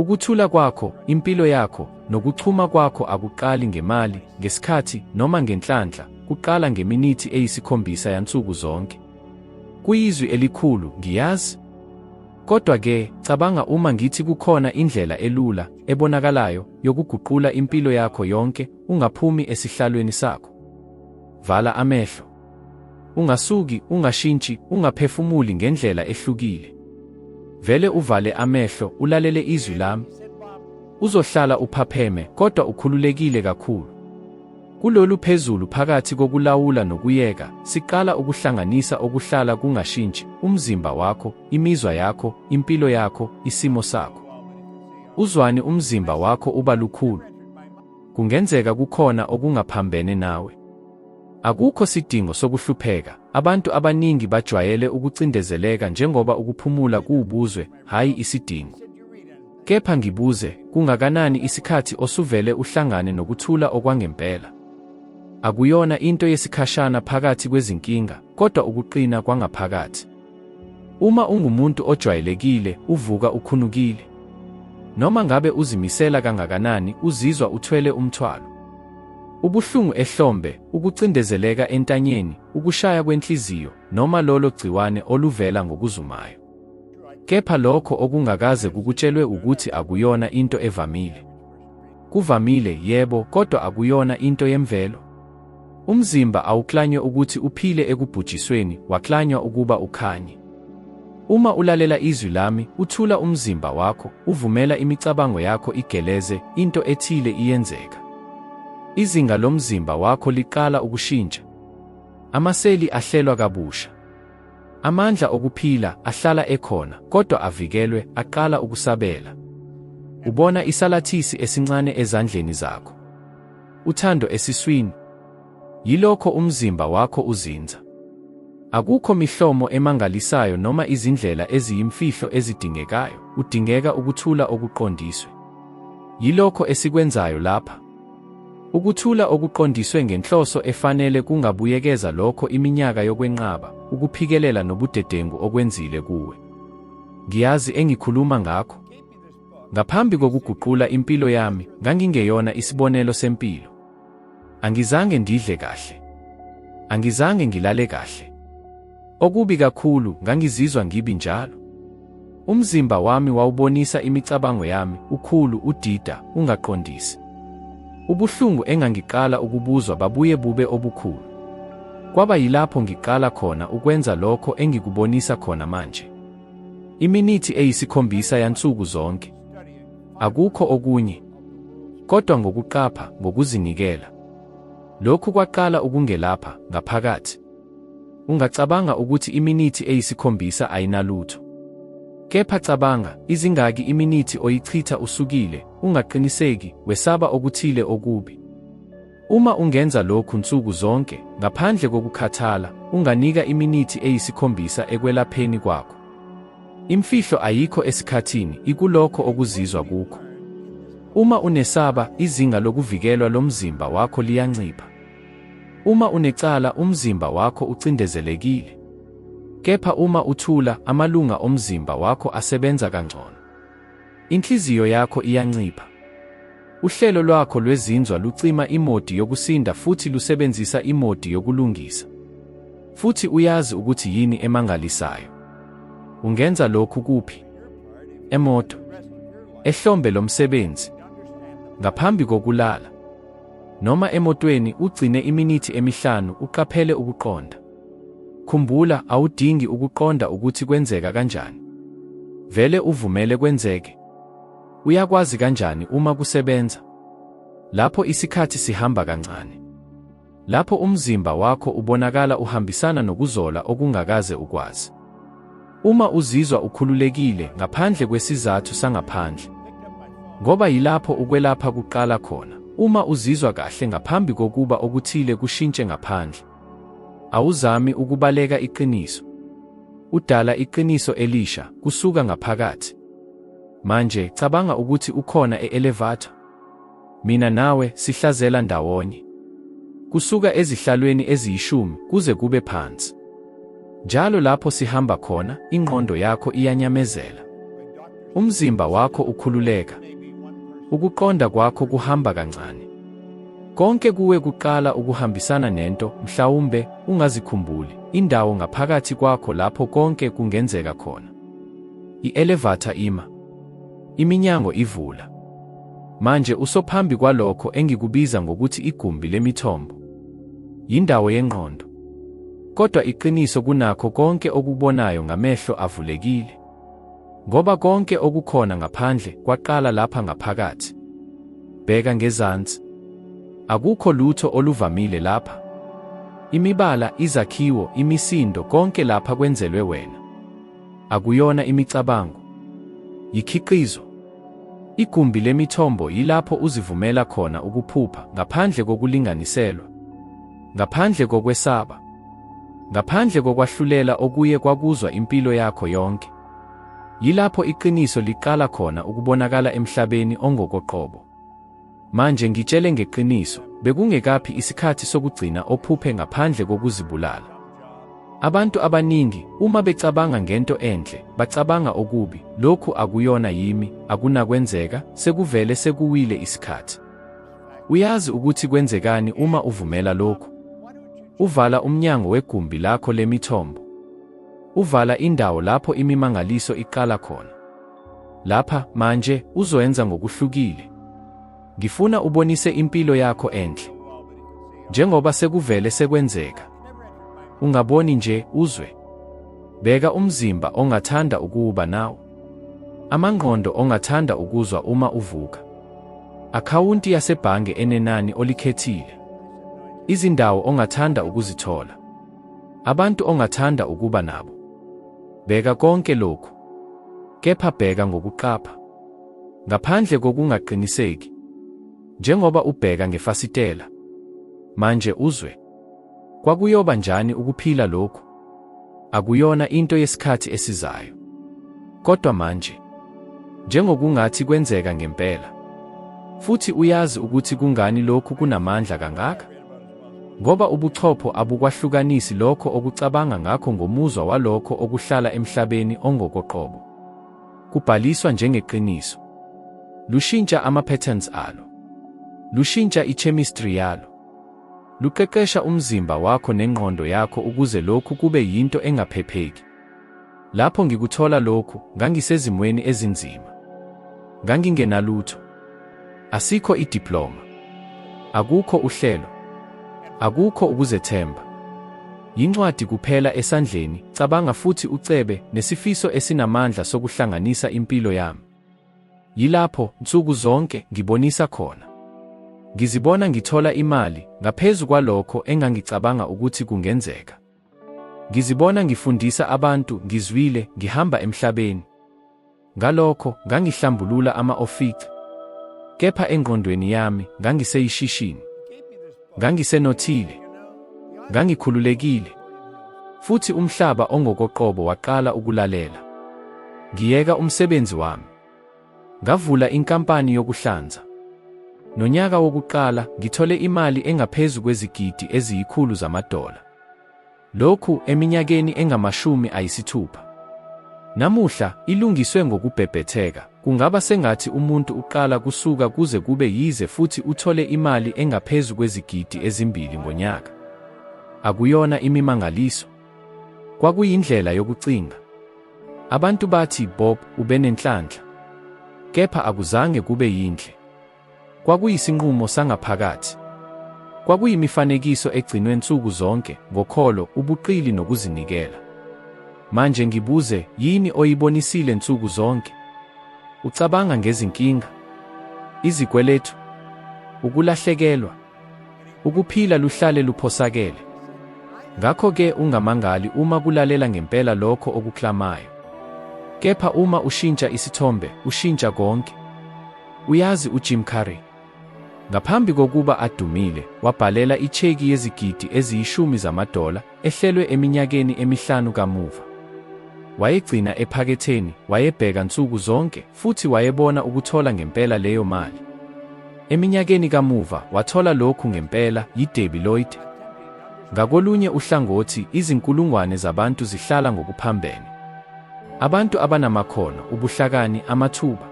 Ukuthula kwakho, impilo yakho, nokuchuma kwakho akuqali ngemali, ngesikhathi, noma ngenhlanhla, kuqala ngeminithi eyisikhombisa yansuku zonke. Kuyizwi elikhulu, ngiyazi. Kodwa-ke, cabanga uma ngithi kukhona indlela elula, ebonakalayo, yokuguqula impilo yakho yonke, ungaphumi esihlalweni sakho. Vala amehlo. Ungasuki, ungashintshi, ungaphefumuli ngendlela ehlukile. Vele uvale amehlo, ulalele izwi lami. Uzohlala uphapheme, kodwa ukhululekile kakhulu. Kulolu phezulu phakathi kokulawula nokuyeka, siqala ukuhlanganisa okuhlala kungashintshi, umzimba wakho, imizwa yakho, impilo yakho, isimo sakho. Uzwani umzimba wakho uba lukhulu? Kungenzeka kukhona okungaphambene nawe. Akukho sidingo sokuhlupheka, abantu abaningi bajwayele ukucindezeleka njengoba ukuphumula kuwubuzwe, hhayi isidingo. Kepha ngibuze, kungakanani isikhathi osuvele uhlangane nokuthula okwangempela? Akuyona into yesikhashana phakathi kwezinkinga, kodwa ukuqina kwangaphakathi. Uma ungumuntu ojwayelekile, uvuka ukhunukile. Noma ngabe uzimisela kangakanani, uzizwa uthwele umthwalo. Ubuhlungu ehlombe, ukucindezeleka entanyeni, ukushaya kwenhliziyo, noma lolo gciwane oluvela ngokuzumayo. Kepha lokho okungakaze kukutshelwe ukuthi akuyona into evamile. Kuvamile, yebo, kodwa akuyona into yemvelo. Umzimba awuklanywe ukuthi uphile ekubhujisweni, waklanywa ukuba ukhanye. Uma ulalela izwi lami, uthula umzimba wakho, uvumela imicabango yakho igeleze, into ethile iyenzeka. Izinga lomzimba wakho liqala ukushintsha. Amaseli ahlelwa kabusha. Amandla okuphila ahlala ekhona, kodwa avikelwe, aqala ukusabela. Ubona isalathisi esincane ezandleni zakho. Uthando esiswini. Yilokho umzimba wakho uzinza. Akukho mihlomo emangalisayo noma izindlela eziyimfihlo ezidingekayo, udingeka ukuthula okuqondiswe. Yilokho esikwenzayo lapha. Ukuthula okuqondiswe ngenhloso efanele kungabuyekeza lokho iminyaka yokwenqaba, ukuphikelela nobudedengu okwenzile kuwe. Ngiyazi engikhuluma ngakho. Ngaphambi kokuguqula impilo yami, ngangingeyona isibonelo sempilo. Angizange ndidle kahle. Angizange ngilale kahle. Okubi kakhulu, ngangizizwa ngibi njalo. Umzimba wami wawubonisa imicabango yami, ukhulu, udida, ungaqondisi. Ubuhlungu engangiqala ukubuzwa babuye bube obukhulu. Kwaba yilapho ngiqala khona ukwenza lokho engikubonisa khona manje. Iminithi eyisikhombisa yansuku zonke. Akukho okunye. Kodwa ngokuqapha, ngokuzinikela. Lokhu kwaqala ukungelapha, ngaphakathi. Ungacabanga ukuthi iminithi eyisikhombisa ayinalutho. Kepha cabanga, izingaki iminithi oyichitha usukile, ungaqiniseki, wesaba okuthile okubi. Uma ungenza lokhu nsuku zonke, ngaphandle kokukhathala, unganika iminithi eyisikhombisa ekwelapheni kwakho. Imfihlo ayikho esikhathini, ikulokho okuzizwa kukho. Uma unesaba, izinga lokuvikelwa lomzimba wakho liyancipha. Uma unecala, umzimba wakho ucindezelekile. Kepha uma uthula, amalunga omzimba wakho asebenza kangcono. Inhliziyo yakho iyancipha. Uhlelo lwakho lwezinzwa lucima imodi yokusinda futhi lusebenzisa imodi yokulungisa. Futhi uyazi ukuthi yini emangalisayo? Ungenza lokhu kuphi? Emoto. Ehlombe lomsebenzi. Ngaphambi kokulala. Noma emotweni ugcine iminithi emihlanu uqaphele ukuqonda. Khumbula, awudingi ukuqonda ukuthi kwenzeka kanjani. Vele uvumele kwenzeke. Uyakwazi kanjani uma kusebenza? Lapho isikhathi sihamba kancane. Lapho umzimba wakho ubonakala uhambisana nokuzola okungakaze ukwazi. Uma uzizwa ukhululekile ngaphandle kwesizathu sangaphandle. Ngoba yilapho ukwelapha kuqala khona, uma uzizwa kahle ngaphambi kokuba okuthile kushintshe ngaphandle. Awuzami ukubaleka iqiniso. Udala iqiniso elisha, kusuka ngaphakathi. Manje, cabanga ukuthi ukhona e-elevator. Mina nawe sihlazela ndawonye. Kusuka ezihlalweni eziyishumi kuze kube phansi. Njalo lapho sihamba khona, ingqondo yakho iyanyamezela. Umzimba wakho ukhululeka. Ukuqonda kwakho kuhamba kancane. Konke kuwe kuqala ukuhambisana nento, mhlawumbe, ungazikhumbuli, indawo ngaphakathi kwakho lapho konke kungenzeka khona. I-elevatha ima. Iminyango ivula. Manje usophambi kwalokho engikubiza ngokuthi igumbi lemithombo. Yindawo yengqondo. Kodwa iqiniso kunakho konke okubonayo ngamehlo avulekile. Ngoba konke okukhona ngaphandle kwaqala lapha ngaphakathi. Bheka ngezansi. Akukho lutho oluvamile lapha. Imibala, izakhiwo, imisindo, konke lapha kwenzelwe wena. Akuyona imicabango. Yikhiqizo. Igumbi lemithombo yilapho uzivumela khona ukuphupha ngaphandle kokulinganiselwa. Ngaphandle kokwesaba. Ngaphandle kokwahlulela okuye kwakuzwa impilo yakho yonke. Yilapho iqiniso liqala khona ukubonakala emhlabeni ongokoqobo. Manje ngitshele ngeqiniso, bekungekaphi isikhathi sokugcina ophuphe ngaphandle kokuzibulala? Abantu abaningi, uma becabanga ngento enhle, bacabanga okubi, lokhu akuyona yimi, akunakwenzeka, sekuvele sekuwile isikhathi. Uyazi ukuthi kwenzekani uma uvumela lokhu? Uvala umnyango wegumbi lakho lemithombo. Uvala indawo lapho imimangaliso iqala khona. Lapha, manje, uzoyenza ngokuhlukile. Ngifuna ubonise impilo yakho enhle. Njengoba sekuvele sekwenzeka. Ungaboni nje, uzwe. Beka umzimba ongathanda ukuwuba nawo. Amangqondo ongathanda ukuzwa uma uvuka. Akhawunti yasebhange enenani olikhethile. Izindawo ongathanda ukuzithola. Abantu ongathanda ukuba nabo. Bheka konke lokhu. Kepha bheka ngokuqapha. Ngaphandle kokungaqiniseki. Njengoba ubheka ngefasitela. Manje uzwe. Kwakuyoba njani ukuphila lokhu? Akuyona into yesikhathi esizayo. Kodwa manje. Njengokungathi kwenzeka ngempela. Futhi uyazi ukuthi kungani lokhu kunamandla kangaka? Ngoba ubuchopho abukwahlukanisi lokho okucabanga ngakho ngomuzwa walokho okuhlala emhlabeni ongokoqobo. Kubhaliswa njengeqiniso. Lushintsha ama-patterns alo. Lushintsha i-chemistry yalo. Luqeqesha umzimba wakho nengqondo yakho ukuze lokhu kube yinto engaphepheki. Lapho ngikuthola lokhu, ngangisezimweni ezinzima. Ngangingenalutho. Asikho idiploma. Akukho uhlelo. Akukho ukuzethemba. Yincwadi kuphela esandleni, cabanga futhi ucebe, nesifiso esinamandla sokuhlanganisa impilo yami. Yilapho, nsuku zonke, ngibonisa khona. Ngizibona ngithola imali, ngaphezu kwalokho engangicabanga ukuthi kungenzeka. Ngizibona ngifundisa abantu, ngizwile, ngihamba emhlabeni. Ngalokho, ngangihlambulula ama-ofici. Kepha engqondweni yami, ngangiseyishishini. Ngangisenothile. Ngangikhululekile. Futhi umhlaba ongokoqobo waqala ukulalela. Ngiyeka umsebenzi wami. Ngavula inkampani yokuhlanza. Nonyaka wokuqala, ngithole imali engaphezu kwezigidi eziyikhulu zamadola. Lokhu eminyakeni engamashumi ayisithupha. Namuhla, ilungiswe ngokubhebhetheka, kungaba sengathi umuntu uqala kusuka kuze kube yize futhi uthole imali engaphezu kwezigidi ezimbili ngonyaka. Akuyona imimangaliso. Kwakuyindlela yokucinga. Abantu bathi, Bob, ubenenhlanhla. Kepha akuzange kube yinhle. Kwakuyisinqumo sangaphakathi. Kwakuyimifanekiso egcinwe nsuku zonke, ngokholo, ubuqili nokuzinikela. Manje ngibuze, yini oyibonisile nsuku zonke? Ucabanga ngezinkinga? Izikweletu? Ukulahlekelwa? Ukuphila luhlale luphosakele. Ngakho-ke ungamangali uma kulalela ngempela lokho okuklamayo. Kepha uma ushintsha isithombe, ushintsha konke. Uyazi uJim Carrey? Ngaphambi kokuba adumile, wabhalela isheki yezigidi eziyishumi zamadola, ehlelwe eminyakeni emihlanu kamuva. Wayegcina ephaketheni, wayebheka nsuku zonke, futhi wayebona ukuthola ngempela leyo mali. Eminyakeni kamuva, wathola lokhu ngempela, yiDebbie Lloyd. Ngakolunye uhlangothi, izinkulungwane zabantu zihlala ngokuphambene. Abantu abanamakhono, ubuhlakani, amathuba.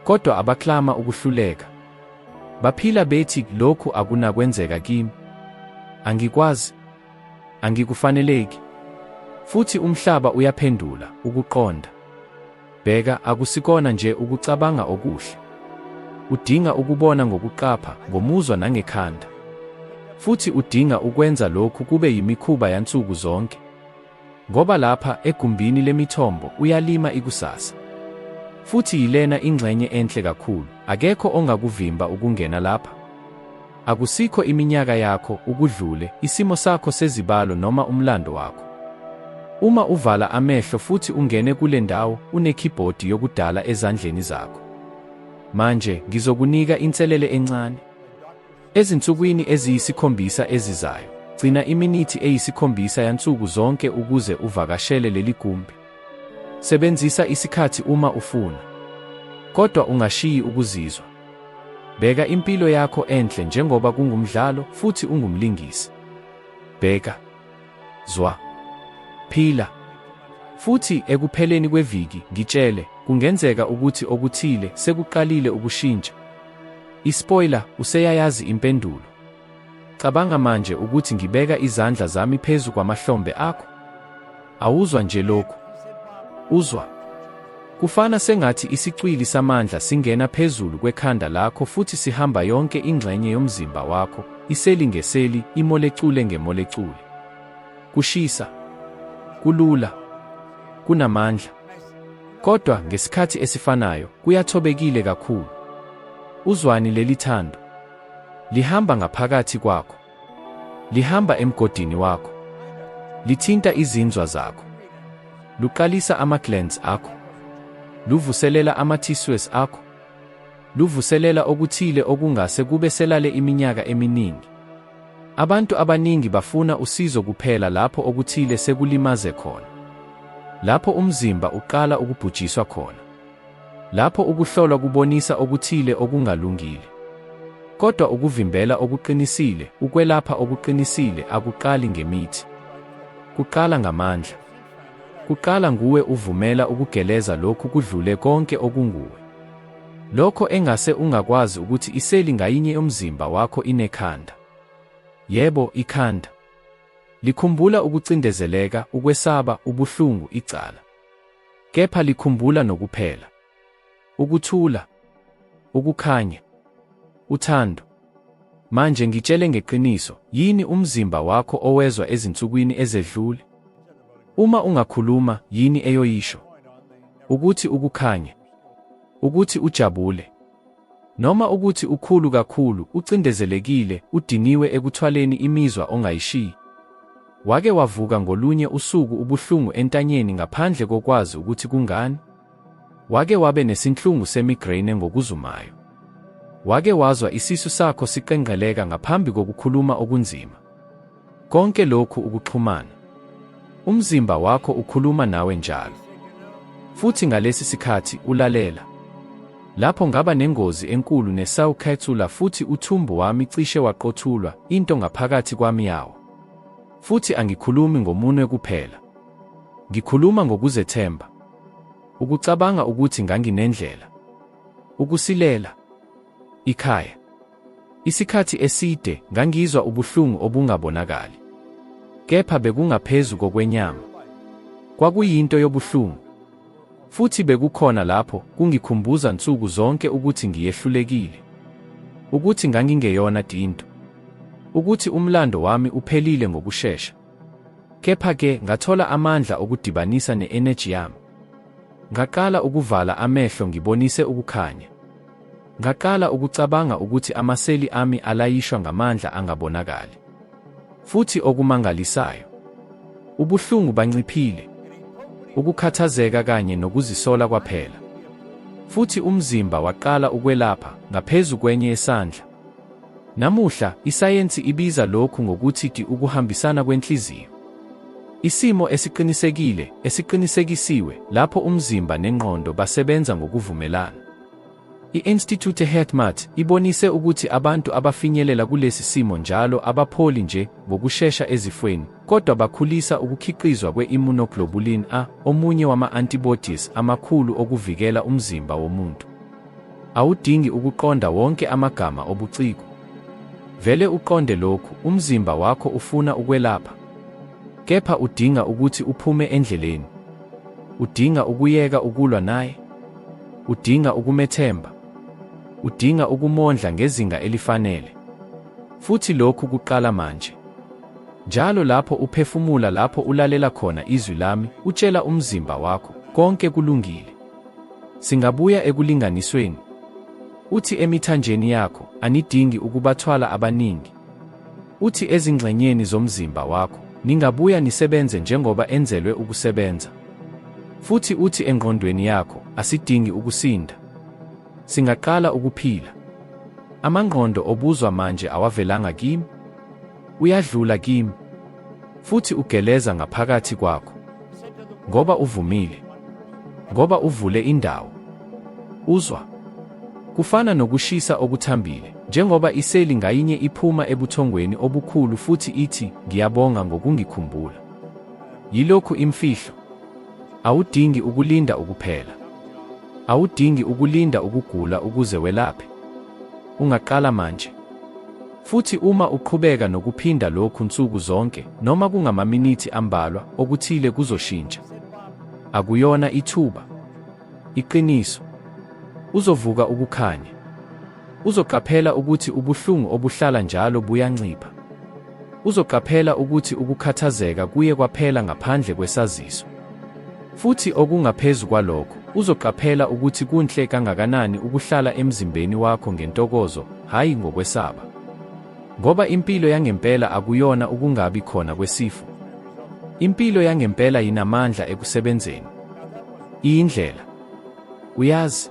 Kodwa abaklama ukuhluleka. Baphila bethi lokhu akunakwenzeka kimi. Angikwazi. Angikufaneleki. Futhi umhlaba uyaphendula, ukuqonda. Bheka, akusikona nje ukucabanga okuhle. Udinga ukubona ngokuqapha, ngomuzwa nangekhanda. Futhi udinga ukwenza lokhu kube yimikhuba yansuku zonke. Ngoba lapha, egumbini lemithombo, uyalima ikusasa. Futhi yilena ingxenye enhle kakhulu, akekho ongakuvimba ukungena lapha. Akusikho iminyaka yakho, ukudlule, isimo sakho sezibalo noma umlando wakho. Uma uvala amehlo futhi ungene kule ndawo, unekhibhodi yokudala ezandleni zakho. Manje, ngizokunika inselele encane. Ezinsukwini eziyisikhombisa ezizayo, gcina iminithi eyisikhombisa yansuku zonke ukuze uvakashele leli gumbi. Sebenzisa isikhathi uma ufuna. Kodwa ungashiyi ukuzizwa. Bheka impilo yakho enhle njengoba kungumdlalo futhi ungumlingisi. Bheka. Zwa. Phila. Futhi ekupheleni kweviki, ngitshele, kungenzeka ukuthi okuthile sekuqalile ukushintsha. I-spoiler, useyayazi impendulo. Cabanga manje ukuthi ngibeka izandla zami phezu kwamahlombe akho. Awuzwa nje lokhu. Uzwa. Kufana sengathi isicwili samandla singena phezulu kwekhanda lakho futhi sihamba yonke ingxenye yomzimba wakho, iseli ngeseli, imolecule ngemolecule. Kushisa. Kulula. Kunamandla. Kodwa, ngesikhathi esifanayo, kuyathobekile kakhulu. Uzwani leli thando? Lihamba ngaphakathi kwakho. Lihamba emgodini wakho. Lithinta izinzwa zakho. Luqalisa ama-glands akho. Luvuselela ama-tissues akho. Luvuselela okuthile okungase kube selale iminyaka eminingi. Abantu abaningi bafuna usizo kuphela lapho okuthile sekulimaze khona. Lapho umzimba uqala ukubhujiswa khona. Lapho ukuhlolwa kubonisa okuthile okungalungile. Kodwa ukuvimbela okuqinisile, ukwelapha okuqinisile akuqali ngemithi. Kuqala ngamandla. Kuqala nguwe uvumela ukugeleza lokhu kudlule konke okunguwe. Lokho engase ungakwazi ukuthi iseli ngayinye yomzimba wakho inekhanda. Yebo, ikhanda. Likhumbula ukucindezeleka, ukwesaba, ubuhlungu, icala. Kepha likhumbula nokuphela. Ukuthula. Ukukhanya. Uthando. Manje ngitshele ngeqiniso, yini umzimba wakho owezwa ezinsukwini ezedlule? Uma ungakhuluma, yini eyoyisho? Ukuthi ukukhanya. Ukuthi ujabule. Noma ukuthi ukhulu kakhulu, ucindezelekile, udiniwe ekuthwaleni imizwa ongayishiyi. Wake wavuka ngolunye usuku ubuhlungu entanyeni ngaphandle kokwazi ukuthi kungani? Wake wabe nesinhlungu semigraine ngokuzumayo? Wake wazwa isisu sakho siqenqeleka ngaphambi kokukhuluma okunzima? Konke lokhu ukuxhumana. Umzimba wakho ukhuluma nawe njalo. Futhi ngalesi sikhathi ulalela. Lapho ngaba nengozi enkulu nesawukhethula futhi uthumbu wami cishe waqothulwa, into ngaphakathi kwami yawa. Futhi angikhulumi ngomunwe kuphela. Ngikhuluma ngokuzethemba. Ukucabanga ukuthi nganginendlela. Ukusilela. Ikhaya. Isikhathi eside ngangizwa ubuhlungu obungabonakali. Kepha bekungaphezu kokwenyama. Kwakuyinto yobuhlungu. Futhi bekukhona lapho kungikhumbuza nsuku zonke ukuthi ngiyehlulekile. Ukuthi ngangingeyona into. Ukuthi umlando wami uphelile ngokushesha. Kepha-ke ngathola amandla okudibanisa ne-eneji yami. Ngaqala ukuvala amehlo ngibonise ukukhanya. Ngaqala ukucabanga ukuthi amaseli ami alayishwa ngamandla angabonakali. Futhi okumangalisayo, ubuhlungu banciphile, ukukhathazeka kanye nokuzisola kwaphela. Futhi umzimba waqala ukwelapha ngaphezu kwenye yesandla. Namuhla, isayensi ibiza lokhu ngokuthi ukuhambisana kwenhliziyo. Isimo esiqinisekile, esiqinisekisiwe, lapho umzimba nengqondo basebenza ngokuvumelana. I-Institute HeartMath ibonise ukuthi abantu abafinyelela kulesi simo njalo abapholi nje ngokushesha ezifweni, kodwa bakhulisa ukukhiqizwa kwe-immunoglobulin A, omunye wama-antibodies amakhulu okuvikela umzimba womuntu. Awudingi ukuqonda wonke amagama obuciko. Vele uqonde lokhu, umzimba wakho ufuna ukwelapha. Kepha udinga ukuthi uphume endleleni. Udinga ukuyeka ukulwa naye. Udinga ukumethemba. Udinga ukumondla ngezinga elifanele. Futhi lokhu kuqala manje. Njalo lapho uphefumula lapho ulalela khona izwi lami, utshela umzimba wakho, konke kulungile. Singabuya ekulinganisweni. Uthi emithanjeni yakho, anidingi ukubathwala abaningi. Uthi ezingxenyeni zomzimba wakho, ningabuya nisebenze njengoba enzelwe ukusebenza. Futhi uthi engqondweni yakho, asidingi ukusinda. Singaqala ukuphila. Amangqondo obuzwa manje awavelanga kimi. Uyadlula kimi. Futhi ugeleza ngaphakathi kwakho. Ngoba uvumile. Ngoba uvule indawo. Uzwa. Kufana nokushisa okuthambile, njengoba iseli ngayinye iphuma ebuthongweni obukhulu futhi ithi, Ngiyabonga ngokungikhumbula. Yilokhu imfihlo. Awudingi ukulinda ukuphela. Awudingi ukulinda ukugula ukuze welaphe. Ungaqala manje. Futhi uma uqhubeka nokuphinda lokhu nsuku zonke, noma kungamaminithi ambalwa, okuthile kuzoshintsha. Akuyona ithuba. Iqiniso. Uzovuka ukukhanya. Uzoqaphela ukuthi ubuhlungu obuhlala njalo buyancipha. Uzoqaphela ukuthi ukukhathazeka kuye kwaphela ngaphandle kwesaziso. Futhi okungaphezu kwalokho, uzoqaphela ukuthi kunhle kangakanani ukuhlala emzimbeni wakho ngentokozo, hhayi ngokwesaba. Ngoba impilo yangempela akuyona ukungabi khona kwesifo. Impilo yangempela yinamandla ekusebenzeni. Iyindlela. Uyazi.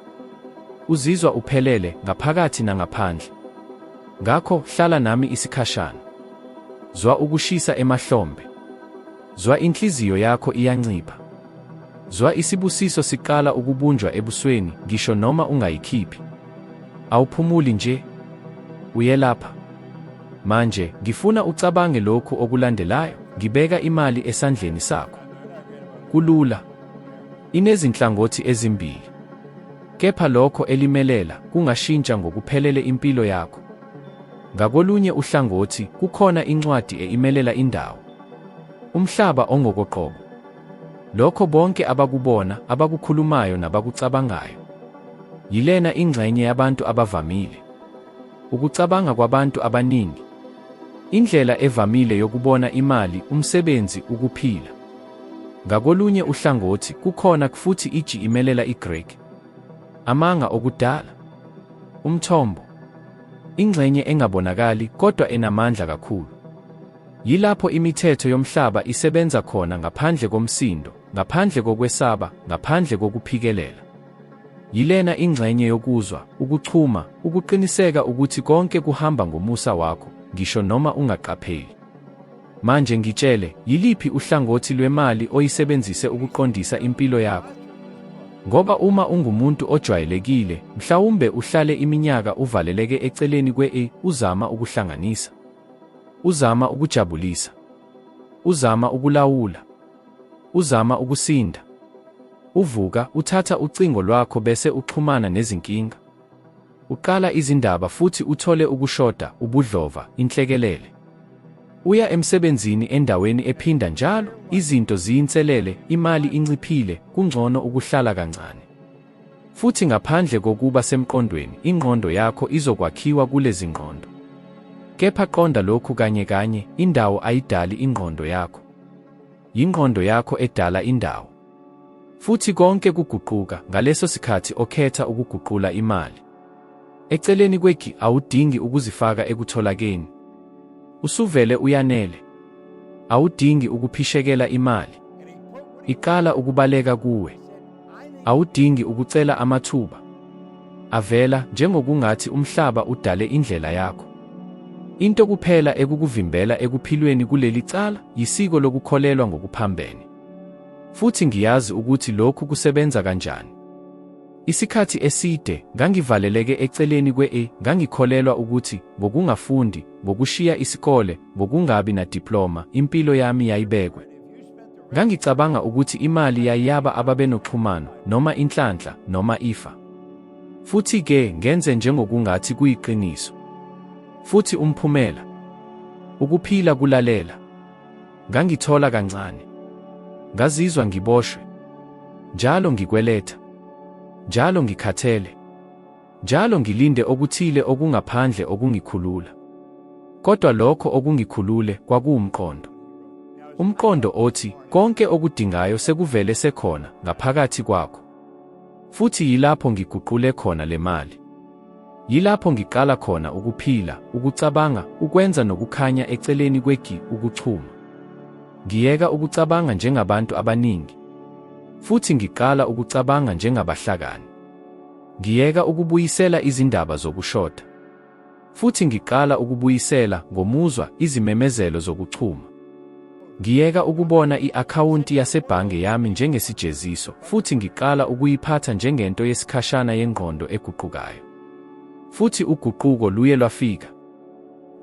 Uzizwa uphelele, ngaphakathi nangaphandle. Ngakho, hlala nami isikhashana. Zwa ukushisa emahlombe. Zwa inhliziyo yakho iyancipha. Zwa isibusiso siqala ukubunjwa ebusweni, ngisho noma ungayikhiphi. Awuphumuli nje. Uyelapha. Manje, ngifuna ucabange lokhu okulandelayo, ngibeka imali esandleni sakho. Kulula. Inezinhlangothi ezimbili. Kepha lokho elimelela kungashintsha ngokuphelele impilo yakho. Ngakolunye uhlangothi kukhona incwadi eimelela indawo. Umhlaba ongokoqobo. Lokho bonke abakubona, abakukhulumayo nabakucabangayo. Yilena ingxenye yabantu abavamile. Ukucabanga kwabantu abaningi. Indlela evamile yokubona imali, umsebenzi, ukuphila. Ngakolunye uhlangothi kukhona futhi iji imelela iGreki. Amanga okudala. Umthombo. Ingxenye engabonakali kodwa enamandla kakhulu. Yilapho imithetho yomhlaba isebenza khona ngaphandle komsindo, ngaphandle kokwesaba, ngaphandle kokuphikelela. Yilena ingxenye yokuzwa, ukuchuma, ukuqiniseka ukuthi konke kuhamba ngomusa wakho, ngisho noma ungaqapheli. Manje ngitshele, yiliphi uhlangothi lwemali oyisebenzise ukuqondisa impilo yakho? Ngoba uma ungumuntu ojwayelekile, mhlawumbe uhlale iminyaka uvaleleke eceleni kwe-A, uzama ukuhlanganisa. Uzama ukujabulisa. Uzama ukulawula. Uzama ukusinda. Uvuka, uthatha ucingo lwakho bese uxhumana nezinkinga. Uqala izindaba futhi uthole ukushoda, ubudlova, inhlekelele. Uya emsebenzini endaweni ephinda njalo, izinto ziyinselele, imali inciphile, kungcono ukuhlala kancane. Futhi ngaphandle kokuba semqondweni, ingqondo yakho izokwakhiwa kulezingqondo. Kepha qonda lokhu kanye kanye, indawo ayidali ingqondo yakho. Yingqondo yakho edala indawo. Futhi konke kuguquka ngaleso sikhathi okhetha ukuguqula imali. Eceleni kwegi awudingi ukuzifaka ekutholakeni. Usuvele uyanele. Awudingi ukuphishekela imali. Iqala ukubaleka kuwe. Awudingi ukucela amathuba. Avela njengokungathi umhlaba udale indlela yakho. Into kuphela ekukuvimbela ekuphilweni kuleli cala yisiko lokukholelwa ngokuphambene. Futhi ngiyazi ukuthi lokhu kusebenza kanjani. Isikhathi eside, ngangivaleleke eceleni kwe-E, ngangikholelwa ukuthi, ngokungafundi, ngokushiya isikole, ngokungabi nadiploma, impilo yami yayibekwe. Ngangicabanga ukuthi imali yayiyaba ababenoxhumano, noma inhlanhla, noma ifa. Futhi-ke ngenze njengokungathi kuyiqiniso. Futhi umphumela? Ukuphila kulalela. Ngangithola kancane. Ngazizwa ngiboshwe. Njalo ngikweletha. Njalo ngikhathele. Njalo ngilinde okuthile okungaphandle okungikhulula. Kodwa lokho okungikhulule kwakuwumqondo. Umqondo othi konke okudingayo sekuvele sekhona ngaphakathi kwakho. Futhi yilapho ngiguqule khona le mali. Yilapho ngiqala khona ukuphila, ukucabanga, ukwenza nokukhanya eceleni kwegi, ukuchuma. Ngiyeka ukucabanga njengabantu abaningi. Futhi ngiqala ukucabanga njengabahlakani. Ngiyeka ukubuyisela izindaba zokushoda. Futhi ngiqala ukubuyisela, ngomuzwa, izimemezelo zokuchuma. Ngiyeka ukubona i-akhawunti yasebhange yami njengesijeziso futhi ngiqala ukuyiphatha njengento yesikhashana yengqondo eguqukayo. Futhi uguquko luye lwafika.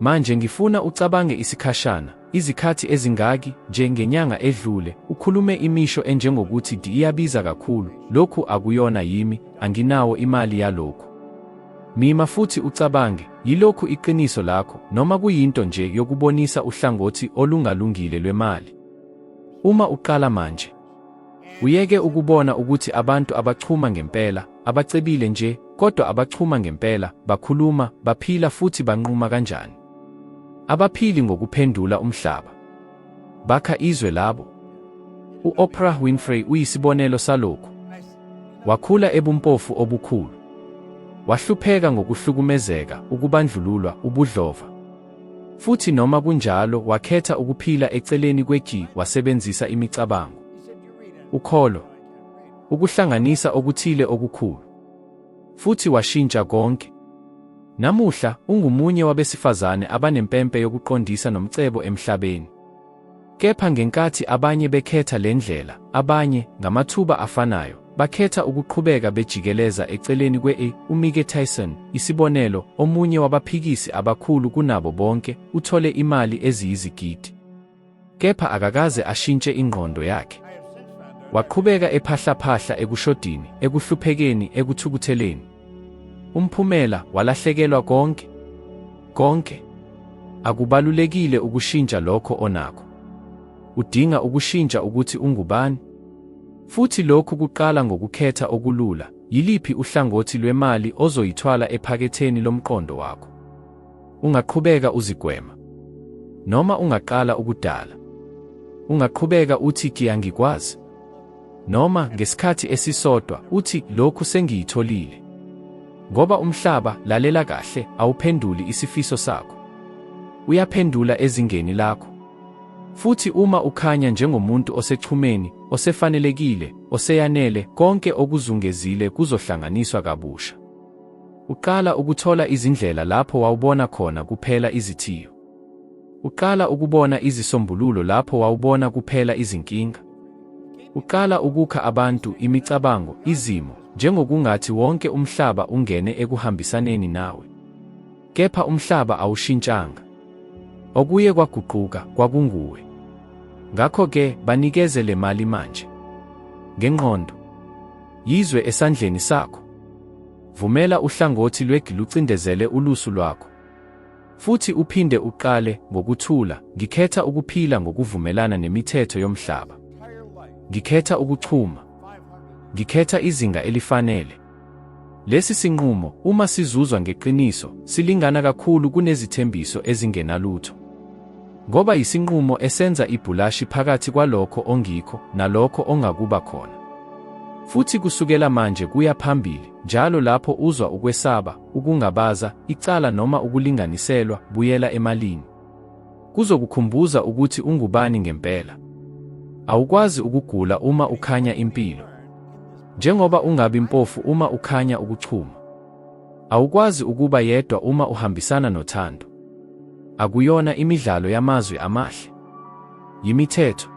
Manje ngifuna ucabange isikhashana, izikhathi ezingaki, nje ngenyanga edlule, ukhulume imisho enjengokuthi iyabiza kakhulu, lokhu akuyona yimi, anginawo imali yalokhu. Mima futhi ucabange, yilokhu iqiniso lakho, noma kuyinto nje yokubonisa uhlangothi olungalungile lwemali? Uma uqala manje, uyeke ukubona ukuthi abantu abachuma ngempela, abacebile nje, kodwa abachuma ngempela, bakhuluma, baphila futhi banquma kanjani. Abaphili ngokuphendula umhlaba. Bakha izwe labo. U-Oprah Winfrey uyisibonelo salokhu. Wakhula ebumpofu obukhulu. Wahlupheka ngokuhlukumezeka, ukubandlululwa, ubudlova. Futhi noma kunjalo wakhetha ukuphila eceleni kweji wasebenzisa imicabango. Ukholo. Ukuhlanganisa okuthile okukhulu. Futhi washintsha konke. Namuhla, ungumunye wabesifazane abanempempe yokuqondisa nomcebo emhlabeni. Kepha ngenkathi abanye bekhetha le ndlela, abanye, ngamathuba afanayo, bakhetha ukuqhubeka bejikeleza eceleni kwe-A. UMike Tyson, isibonelo, omunye wabaphikisi abakhulu kunabo bonke, uthole imali eziyizigidi. Kepha akakaze ashintshe ingqondo yakhe. Waqhubeka ephahlaphahla ekushodini, ekuhluphekeni, ekuthukutheleni. Umphumela, walahlekelwa konke. Konke. Akubalulekile ukushintsha lokho onakho. Udinga ukushintsha ukuthi ungubani. Futhi lokhu kuqala ngokukhetha okulula, yiliphi uhlangothi lwemali ozoyithwala ephaketheni lomqondo wakho. Ungaqhubeka uzigwema. Noma ungaqala ukudala. Ungaqhubeka uthi kiyangikwazi. Noma, ngesikhathi esisodwa, uthi lokhu sengiyitholile. Ngoba umhlaba, lalela kahle, awuphenduli isifiso sakho. Uyaphendula ezingeni lakho. Futhi uma ukhanya njengomuntu osechumeni, osefanelekile, oseyanele, konke okuzungezile kuzohlanganiswa kabusha. Uqala ukuthola izindlela lapho wawubona khona kuphela izithiyo. Uqala ukubona izisombululo lapho wawubona kuphela izinkinga. Uqala ukukha abantu, imicabango, izimo, njengokungathi wonke umhlaba ungene ekuhambisaneni nawe. Kepha umhlaba awushintshanga. Okuye kwaguquka kwakunguwe. Ngakho-ke banikeze le mali manje. Ngengqondo. Yizwe esandleni sakho. Vumela uhlangothi lwegi lucindezele ulusu lwakho. Futhi uphinde uqale, ngokuthula, ngikhetha ukuphila ngokuvumelana nemithetho yomhlaba. Ngikhetha ukuchuma. Ngikhetha izinga elifanele. Lesi sinqumo, uma sizuzwa ngeqiniso, silingana kakhulu kunezithembiso ezingenalutho. Ngoba yisinqumo esenza ibhulashi phakathi kwalokho ongikho nalokho ongakuba khona. Futhi kusukela manje kuya phambili, njalo lapho uzwa ukwesaba, ukungabaza, icala noma ukulinganiselwa, buyela emalini. Kuzokukhumbuza ukuthi ungubani ngempela. Awukwazi ukugula uma ukhanya impilo. Njengoba ungabi mpofu uma ukhanya ukuchuma. Awukwazi ukuba yedwa uma uhambisana nothando. Akuyona imidlalo yamazwi amahle. Yimithetho.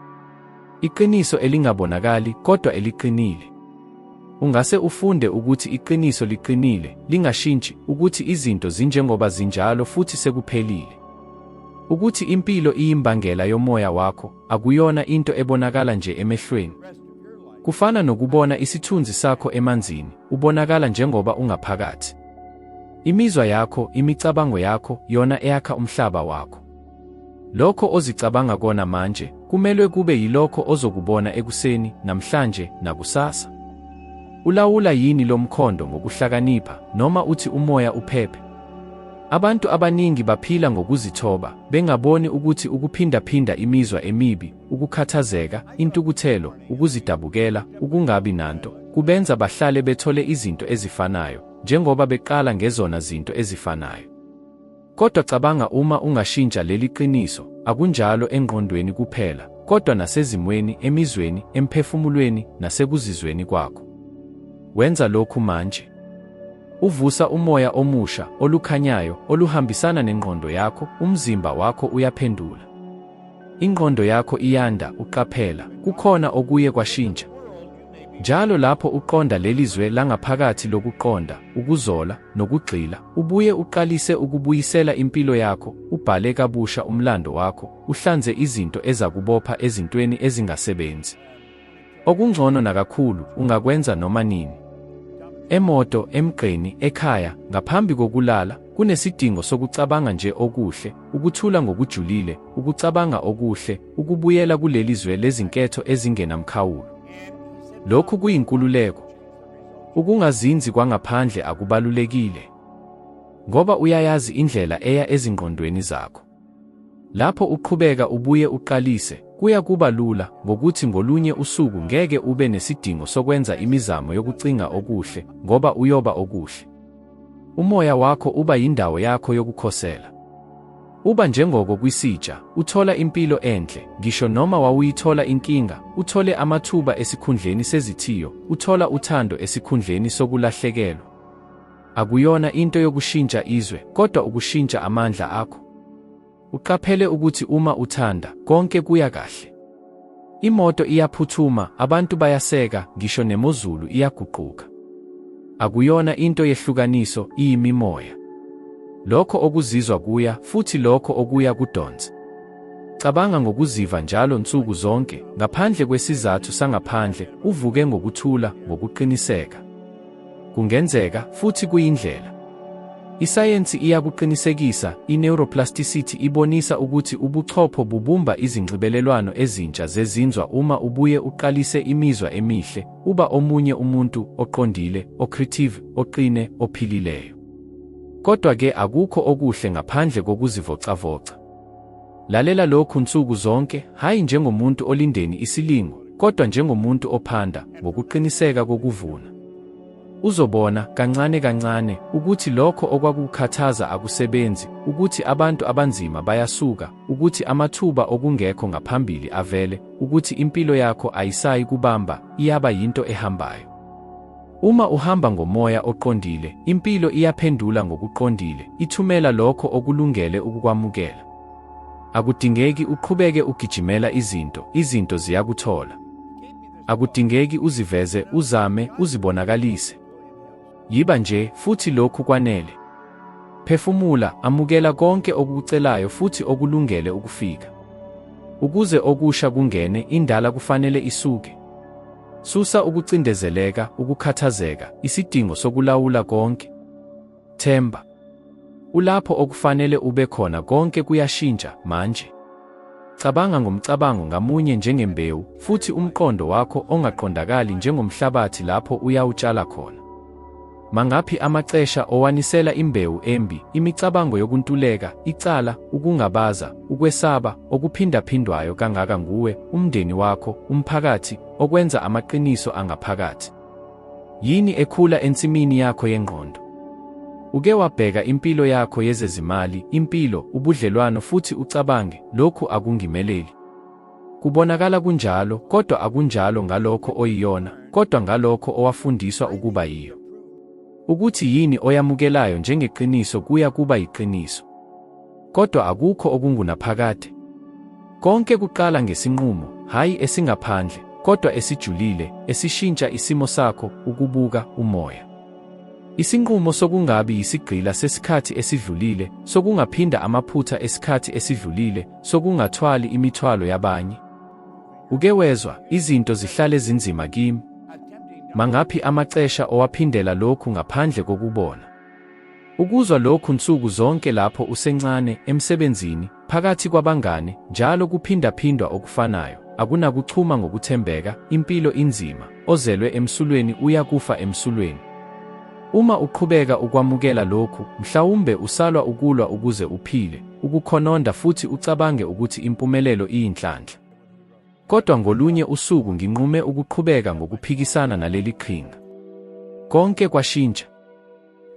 Iqiniso elingabonakali kodwa eliqinile. Ungase ufunde ukuthi iqiniso liqinile, lingashintshi, ukuthi izinto zinjengoba zinjalo futhi sekuphelile. Ukuthi impilo iyimbangela yomoya wakho, akuyona into ebonakala nje emehlweni. Kufana nokubona isithunzi sakho emanzini, ubonakala njengoba ungaphakathi. Imizwa yakho, imicabango yakho, yona eyakha umhlaba wakho. Lokho ozicabanga kona manje, kumelwe kube yilokho ozokubona ekuseni, namhlanje, nakusasa. Ulawula yini lo mkhondo ngokuhlakanipha, noma uthi umoya uphephe? Abantu abaningi baphila ngokuzithoba, bengaboni ukuthi ukuphindaphinda imizwa emibi, ukukhathazeka, intukuthelo, ukuzidabukela, ukungabi nanto, kubenza bahlale bethole izinto ezifanayo, njengoba beqala ngezona zinto ezifanayo. Kodwa cabanga uma ungashintsha leli qiniso, akunjalo engqondweni kuphela, kodwa nasezimweni, emizweni, emphefumulweni, nasekuzizweni kwakho. Wenza lokhu manje. Uvusa umoya omusha, olukhanyayo, oluhambisana nengqondo yakho, umzimba wakho uyaphendula. Ingqondo yakho iyanda, uqaphela, kukhona okuye kwashintsha. Njalo lapho uqonda leli zwe langaphakathi lokuqonda, ukuzola, nokugxila, ubuye uqalise ukubuyisela impilo yakho, ubhale kabusha umlando wakho, uhlanze izinto ezakubopha ezintweni ezingasebenzi. Okungcono nakakhulu, ungakwenza noma nini. Emoto, emgqeni, ekhaya, ngaphambi kokulala, kunesidingo sokucabanga nje okuhle, ukuthula ngokujulile, ukucabanga okuhle, ukubuyela kuleli zwe lezinketho ezingenamkhawulo. Lokhu kuyinkululeko. Ukungazinzi kwangaphandle akubalulekile. Ngoba uyayazi indlela eya ezingqondweni zakho. Lapho uqhubeka ubuye uqalise, kuya kuba lula, ngokuthi ngolunye usuku ngeke ube nesidingo sokwenza imizamo yokucinga okuhle, ngoba uyoba okuhle. Umoya wakho uba yindawo yakho yokukhosela. Uba njengoko kwisitsha, uthola impilo enhle, ngisho noma wawuyithola inkinga, uthole amathuba esikhundleni sezithiyo, uthola uthando esikhundleni sokulahlekelwa. Akuyona into yokushintsha izwe, kodwa ukushintsha amandla akho. Uqaphele ukuthi uma uthanda, konke kuya kahle. Imoto iyaphuthuma, abantu bayaseka, ngisho nemozulu iyaguquka. Akuyona into yehlukaniso, iyimimoya. Lokho okuzizwa kuya, futhi lokho okuya kudonsa. Cabanga ngokuziva njalo nsuku zonke, ngaphandle kwesizathu sangaphandle, uvuke ngokuthula, ngokuqiniseka. Kungenzeka, futhi kuyindlela. Isayensi iyakuqinisekisa, i-neuroplasticity ibonisa ukuthi ubuchopho bubumba izinxibelelwano ezintsha zezinzwa uma ubuye uqalise imizwa emihle, uba omunye umuntu, oqondile, o-creative, oqine, ophilileyo. Kodwa-ke akukho okuhle ngaphandle kokuzivocavoca. Lalela lokhu nsuku zonke, hhayi njengomuntu olindeni isilingo, kodwa njengomuntu ophanda, ngokuqiniseka kokuvuna. Uzobona, kancane kancane, ukuthi lokho okwakukukhathaza akusebenzi, ukuthi abantu abanzima bayasuka, ukuthi amathuba okungekho ngaphambili avele, ukuthi impilo yakho ayisayi kubamba, iyaba yinto ehambayo. Uma uhamba ngomoya oqondile, impilo iyaphendula ngokuqondile, ithumela lokho okulungele ukukwamukela. Akudingeki uqhubeke ugijimela izinto, izinto ziyakuthola. Akudingeki uziveze, uzame, uzibonakalise. Yiba nje, futhi lokhu kwanele. Phefumula, amukela konke okukucelayo futhi okulungele ukufika. Ukuze okusha kungene, indala kufanele isuke. Susa ukucindezeleka, ukukhathazeka, isidingo sokulawula konke. Themba. Ulapho okufanele ube khona konke kuyashintsha manje. Cabanga ngomcabango ngamunye njengembewu, futhi umqondo wakho ongaqondakali njengomhlabathi lapho uyawutshala khona. Mangaphi amaxesha owanisela imbewu embi, imicabango yokuntuleka, icala, ukungabaza, ukwesaba, okuphindaphindwayo kangaka nguwe, umndeni wakho, umphakathi, okwenza amaqiniso angaphakathi. Yini ekhula ensimini yakho yengqondo? Uke wabheka impilo yakho yezezimali, impilo, ubudlelwano futhi ucabange, lokhu akungimeleli. Kubonakala kunjalo, kodwa akunjalo ngalokho oyiyona, kodwa ngalokho owafundiswa ukuba yiyo. Ukuthi yini oyamukelayo njengeqiniso kuya kuba yiqiniso. Kodwa akukho okungunaphakade. Konke kuqala ngesinqumo, hhayi esingaphandle, kodwa esijulile, esishintsha isimo sakho, ukubuka, umoya. Isinqumo sokungabi yisigqila sesikhathi esidlulile, sokungaphinda amaphutha esikhathi esidlulile, sokungathwali imithwalo yabanye. Uke wezwa, izinto zihlale zinzima kimi? Mangaphi amaxesha owaphindela lokhu ngaphandle kokubona? Ukuzwa lokhu nsuku zonke lapho usencane, emsebenzini, phakathi kwabangane, njalo kuphindaphindwa okufanayo, akunakuchuma ngokuthembeka, impilo inzima, ozelwe emsulweni uya kufa emsulweni. Uma uqhubeka ukwamukela lokhu, mhlawumbe usalwa ukulwa ukuze uphile, ukukhononda futhi ucabange ukuthi impumelelo iyinhlanhla. Kodwa ngolunye usuku nginqume ukuqhubeka ngokuphikisana naleli qhinga. Konke kwashintsha.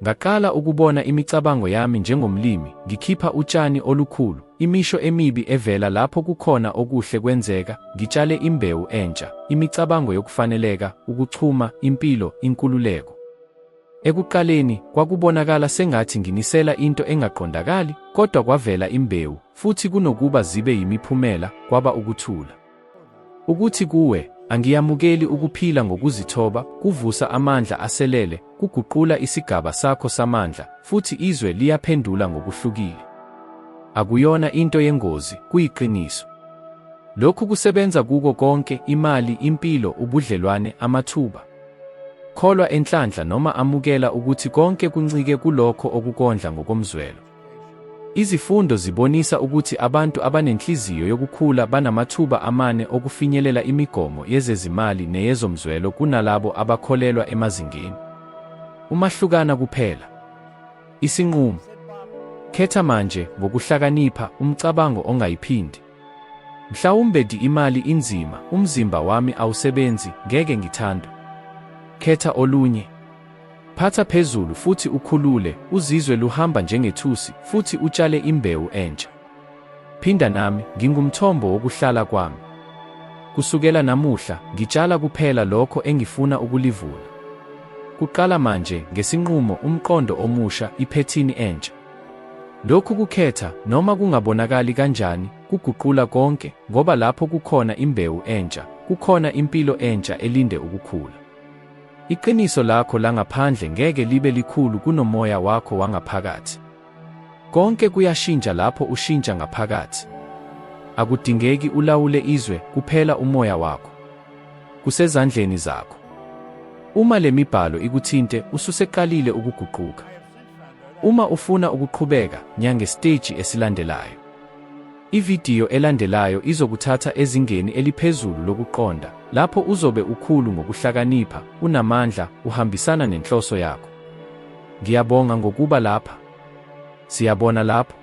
Ngaqala ukubona imicabango yami njengomlimi, ngikhipha utshani olukhulu, imisho emibi evela lapho kukhona okuhle kwenzeka, ngitshale imbewu entsha, imicabango yokufaneleka, ukuchuma, impilo, inkululeko. Ekuqaleni, kwakubonakala sengathi nginisela into engaqondakali, kodwa kwavela imbewu, futhi kunokuba zibe yimiphumela, kwaba ukuthula. Ukuthi kuwe, angiyamukeli ukuphila ngokuzithoba, kuvusa amandla aselele, kuguqula isigaba sakho samandla, futhi izwe liyaphendula ngokuhlukile. Akuyona into yengozi, kuyiqiniso. Lokhu kusebenza kuko konke, imali, impilo, ubudlelwane, amathuba. Kholwa enhlanhla noma amukela ukuthi konke kuncike kulokho okukondla ngokomzwelo. Izifundo zibonisa ukuthi abantu abanenhliziyo yokukhula banamathuba amane okufinyelela imigomo yezezimali neyezomzwelo kunalabo abakholelwa emazingeni. Umahlukana kuphela. Isinqumo. Khetha manje, ngokuhlakanipha, umcabango ongayiphindi. Mhlawumbe di imali inzima, umzimba wami awusebenzi, ngeke ngithandwe. Khetha olunye. Phatha phezulu futhi ukhulule, uzizwe luhamba njengethusi, futhi utshale imbewu entsha. Phinda nami, ngingumthombo wokuhlala kwami. Kusukela namuhla, ngitshala kuphela lokho engifuna ukulivuna. Kuqala manje, ngesinqumo, umqondo omusha, iphethini entsha. Lokhu kukhetha, noma kungabonakali kanjani, kuguqula konke, ngoba lapho kukhona imbewu entsha, kukhona impilo entsha elinde ukukhula. Iqiniso lakho langaphandle ngeke libe likhulu kunomoya wakho wangaphakathi. Konke kuyashintsha lapho ushintsha ngaphakathi. Akudingeki ulawule izwe, kuphela umoya wakho. Kusezandleni zakho. Uma le mibhalo ikuthinte, ususeqalile ukuguquka. Uma ufuna ukuqhubeka, nyangesiteji esilandelayo. Ividiyo elandelayo izokuthatha ezingeni eliphezulu lokuqonda, lapho uzobe ukhulu ngokuhlakanipha, unamandla, uhambisana nenhloso yakho. Ngiyabonga ngokuba lapha. Siyabona lapho.